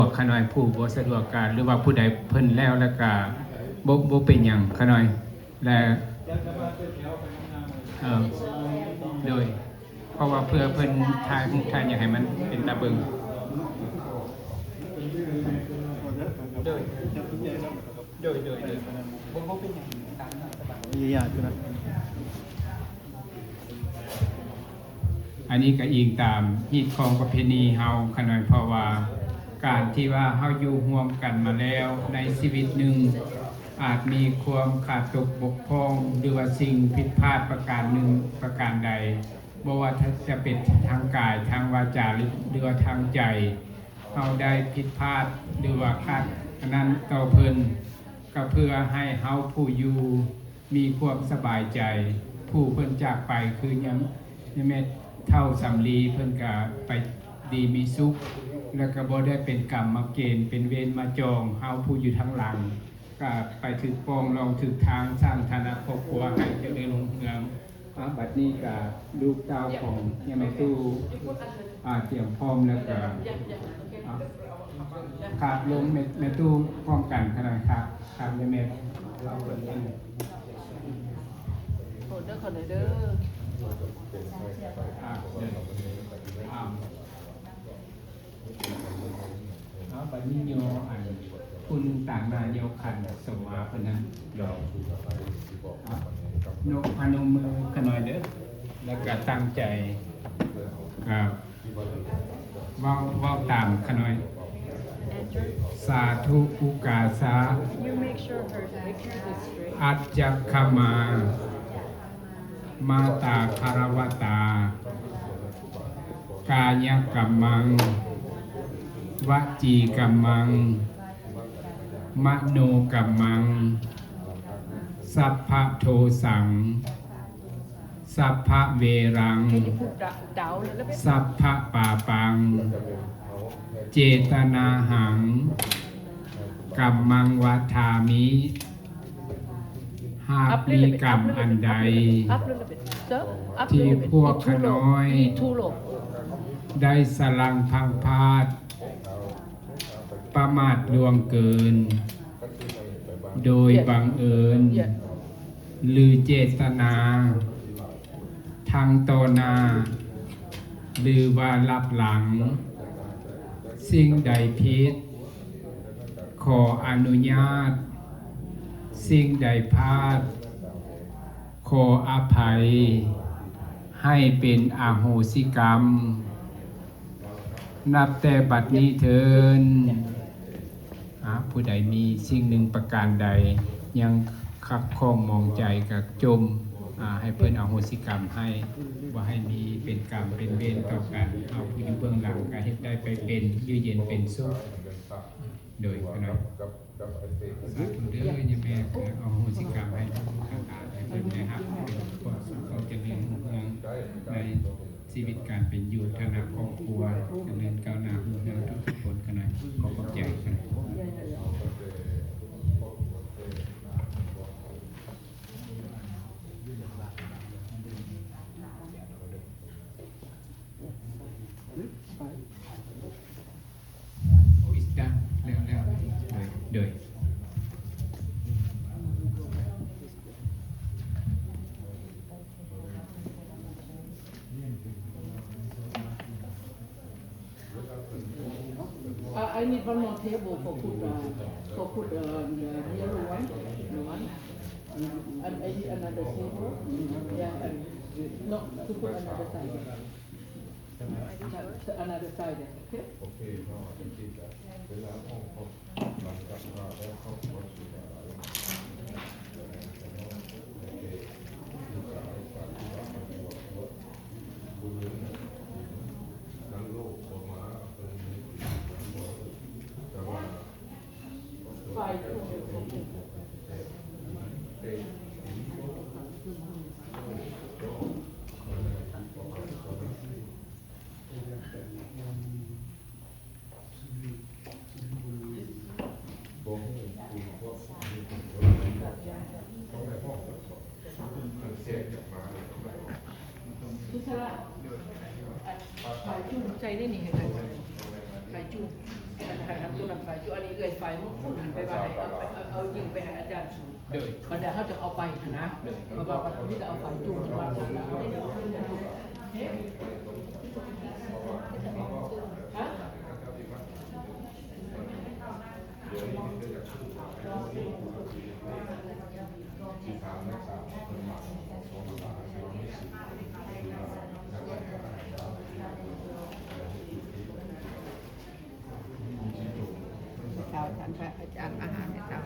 ວກຂະນ້ອຍ ຜູ້ບໍ່ສະດວກກະ ຫຼືວ່າຜູ້ໃດເພິ່ນແລ້ວ ແລ້ວກະບໍ່ ບໍ່ເປັນຫຍັງຂະນ້ອຍ ແລະ ເອີ ໂດຍ ເພາະວ່າເພື່ອເພິ່ນຖ່າຍຮູບຖ່າຍຫຍັງໃຫ້ມັນເປັນຕາເບິ່ງ ໂດຍ ໂດຍ ໂດຍ ໂດຍ ບໍ່ ບໍ່ເປັນຫຍັງ ຕາມສະບາຍ ຢູ່ຍາກຢູ່ນະ. ອັນນີ້ກໍອີງຕາມຮີດຄອງປະເພນີເຮົາຂະນ້ອຍ ເພາະວ່າການທີ່ວ່າເຮົາຢູ່ຮ່ວມກັນມາແລ້ວໃນຊີວິດໜຶ່ງ ອາດມີຄວາມຂາດຕົກບົກຜ່ອງ ຫຼືວ່າສິ່ງຜິດພາດປະການໜຶ່ງປະການໃດ ບໍ່ວ່າຈະເປັນທາງກາຍ ທາງວາຈາ ຫຼື ຫຼືວ່າທາງໃຈ ເຮົາໄດ້ຜິດພາດ ຫຼືວ່າຂາດອັນນັ້ນຕໍ່ເພິ່ນ ກໍເພື່ອໃຫ້ເຮົາຜູ້ຢູ່ ມີຄວາມສະບາຍໃຈ ຜູ້ເພິ່ນຈາກໄປ ຄືຍາ ຍາແມ່ເຖົ້າສຳລີ ເພິ່ນກະໄປດີມີສຸກ ແລະກະບໍ່ໄດ້ເປັນກຳມະເກນ ເປັນເວນມາຈອງ ເຮົາຜູ້ຢູ່ທາງຫຼັງ ກະໄປຖືກປ່ອງລອງຖືກທາງ ສ້າງຖານະຄອບຄົວໃຫ້ຈະເລີນຮຸ່ງເຮືອງ. ອາ ບັດນີ້ກະລູກເຕົ້າຂອງຍາແມ່ຕູ້ ອາ ຕຽມພ້ອມແລ້ວກະ ອາ ຄາບລົງແມ່ ແມ່ຕູ້ພ້ອມກັນຂະໜາດ ຄາບ ຄາບຍາແມ່ ເອົາເບິ່ງອັນ ໂທດເດີ ຂໍໂທດເດີ ອາ ເດີ ອາ ເອົາ ບັດນີ້ຍໍອັນ ຜູ້ໜຶ່ງຕາງໜ້າຍໍຂັນສົມມາເພິ່ນນັ້ນ ເອົາ ນົບພະນົມມືຂະໜ້ອຍເດີ ແລ້ວກະຕັ້ງໃຈ ເອີ ເວົ້າ ເວົ້າຕາມຂະໜ້ອຍ ສາທຸອຸກາສະ ອັດຈັກຂະມາ ມາຕາຄາລະວະຕາ ກາຍະກຳມັງ ວະຈີກຳມັງ ມະໂນກຳມັງ ສັບພະໂທສັງ ສັບພະເວຣັງ ສັບພະປາປັງ ເຈຕະນາຫັງ ກຳມັງວະທາມິ. ຫາກມີກຳອັນໃດ ທີ່ພວກຂ້ານ້ອຍໄດ້ສະຫຼັ່ງພັ່ງພາດ ປະໝາດລ່ວງເກີນ ໂດຍບັງເອີນ ຫຼື ເຈຕະນາ ທັງຕໍ່ໜ້າ ຫຼືວ່າລັບຫຼັງ, ສິ່ງໃດຜິດ, ຂໍອະນຸຍາດ, ສິ່ງໃດພາດ, ຂໍອະໄພ, ໃຫ້ເປັນອະໂຫສິກຳ. ນັບແຕ່ບັດນີ້ເທີນ. ອາ ຜູ້ໃດມີສິ່ງໜຶ່ງປະການໃດຍັງຂັດຂ້ອງໝອງໃຈກະຈົ່ມ ອາ ໃຫ້ເພິ່ນອະໂຫສິກຳໃຫ້, ບໍ່ໃຫ້ມີເປັນກຳເປັນເວນຕໍ່ກັນ. ເຮົາຜູ້ຢູ່ເບື້ອງຫຼັງກະເຮັດໄດ້ໄປເປັນ ຢູ່ເຢັນເປັນສຸກ. ໂດຍ ຂະນ້ອຍ ສາທຸເດີ ຍາແມ່ ອະໂຫສິກຳໃຫ້ທັງຫຼາຍ ໃຫ້ເພິ່ນໄດ້ຮັບເປັນຄວາມສຸກຄວາມຈະເລີນຮຸ່ງເຮືອງໃນຊີວິດການເປັນຢູ່ ຖານະຄອບຄົວ ຈະເລີນກ້າວໜ້າຮຸ່ງເຮືອງທຸກໆຄົນ ຂະນ້ອຍ ຂໍຂອບໃຈ ຂະນ້ອຍ. It's done. ແລ້ວ ແລ້ວ ໂດຍ ໂດຍ. Uh, I need one more table for put, uh, for put, uh, the yellow one, the one. And I need another table. Yeah, and no, to put another side. Another side, okay? ໃສ່ໄດ້ນີ້ໃຫ້ໄປ ໄປຈຸ ໃຫ້ຫັ້ນ ໂຕນັ້ນໄຟຢູ່ ອັນນີ້ເອື້ອຍໄຟ ມັນພຸ້ນຫັ້ນ ໄປວ່າໃຫ້ເອົາ ເອົາ ເອົາຍິງໄປໃຫ້ອາຈານສູ ໂດຍ ບັດໃດເຮົາຈະເອົາໄປຫັ້ນນະ ເພາະວ່າບັດນີ້ຈະເອົາໄຟຈູງ ເພິ່ນວ່າ ເອີ ຮະ? ເຈົ້າ ທ່ານພະອາຈານມາຫາແມ່ເຖົ້າ.